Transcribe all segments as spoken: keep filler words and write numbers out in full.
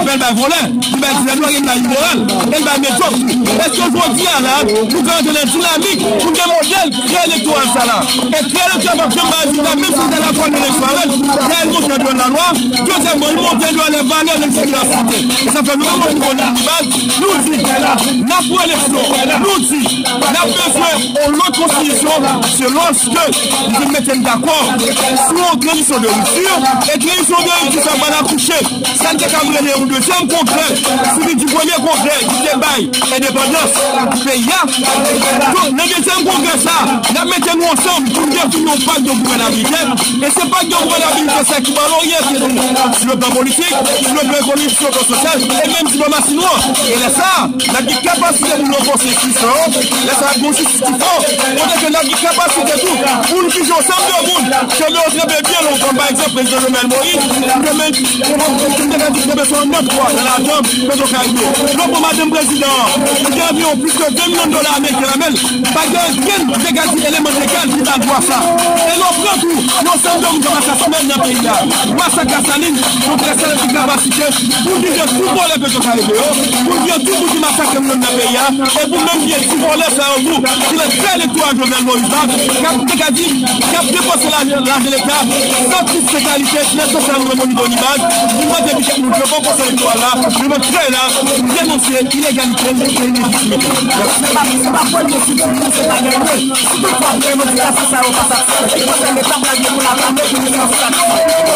apèl bay vòlè, li bay dilè dwòg, li bay imoral, e li bay medyòk tou. Èske jodi a la, nou ka rantre nan dinamik pou gen modèl kreyè elektoral sa la? E kreyè elektoral p ap janm bay rezilta, menm si l ta lakòl eleksyon avè l, lè l monte andeyò lalwa, dezyèmman, li monte andeyò lè valè leksperyans li te. E sa fè nou menm, nou, nou, nou, nou di, n ap pran eleksyon, nou di, n ap bezwen yon lòt konstitisyon, se lòske nou vin mete n dakò sou yon tranzisyon de ripti, e tranzisyon de ripti sa pral akouche. Sa n te kab rele yon dezyèm kongrè, sou li di premye kongrè ki te bay endepandans peyi a. Donk, nan dezyèm kongrè sa, n ap mete nou ansanm pou n defini yon pak de gouvènabilite. E se pak de gouvènabilite sa ki pral oryante nou sou le plan politik, sou le plan ekonomik, sou le plan sosyal, e menm diplomasi nou an. E lè sa, n ap gen kapasite pou n ranfòse enstitisyon yo. Lè sa, n ap gen yon jistis ki fò, kote ke n ap gen kapasite tou pou n kije ansanm de moun ke yo tranpe byen lontan, pa egzanp, prezidan Jovenel Moïse, ki te menm, ki te tranpe sou yon nòt dwa nan ladanm Petwokaribe. Lè w pran madanm prezidan an, ki gen anviwon plis ke ven milyon dola ameriken nan men l, pa gen okenn, te ka di, eleman legal ki ba l dwa sa. E lè w pran tou yon ansanm de moun k ap asasinen nan peyi a, masak Lasalin, nou trè sèl ki kapasite pou n kije tou vòlè Petwokaribe yo, pou n kije tou moun ki masakre moun nan peyi a, e pou menm gen ti vòlè sa yo tou, ki nan kay elektoral Jovenel Moïse la, k ap, te ka di, k ap depanse lajan, lajan leta, san tout se kalite, nan sans sa nou menm o nivo Unimag, nou mande bishop nou, devan konsèy elektoral la, nou menm trè la, pou denonse ilegalite e ilejitimite. Se pa, se pa premye sitiyasyon, se pa dènye. Si toutfwa revandikasyon sa yo pa satisfè, ki konsèy leta pral gen pou l atake pou li sanse sa?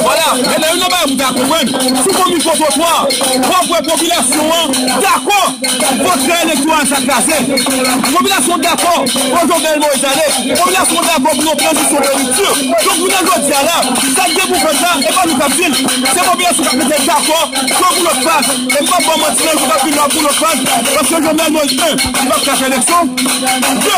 Vwala, e nan youn nan bagay pou ta konprann, sou yon mikwotrotwa, w ap wè popilasyon an dakò pou kreyè elektoral sa kraze. Popilasyon Popilasyon dakò pou Jovenel Moïse ale. Popilasyon dakò pou yon tranzisyon de ripti. Donk, jounen jodi a la, sa k gen pou fèt la, e pa nou k ap di l. Se popilasyon k ap mete l dakò sou yon pou lòt faz. E m p ap ba w manti, nan jou k ap vin la pou lòt faz. Paske Jovenel Moïse, en, li p ap chache eleksyon. De,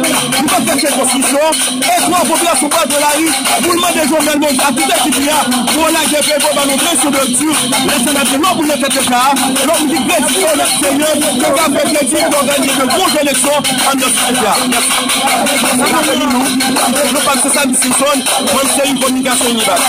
li p ap chache konstriksyon. E twa, popilasyon pral pran lari pou l mande Jovenel Moïse ak tout ekip li a pou yo lage peyi pou yo ba nou tranzisyon de ripti. Lè sa n ap gen lòt moun nan tèt Leta a, lòt moun ki kredi, onèt, serye, ki ka fè kredi pou òganize de bon jan eleksyon anndan sosyete a. Mèsi. Sa se nou, nou pa se Samy Simpson, mwen se yon kominikasyon inivas.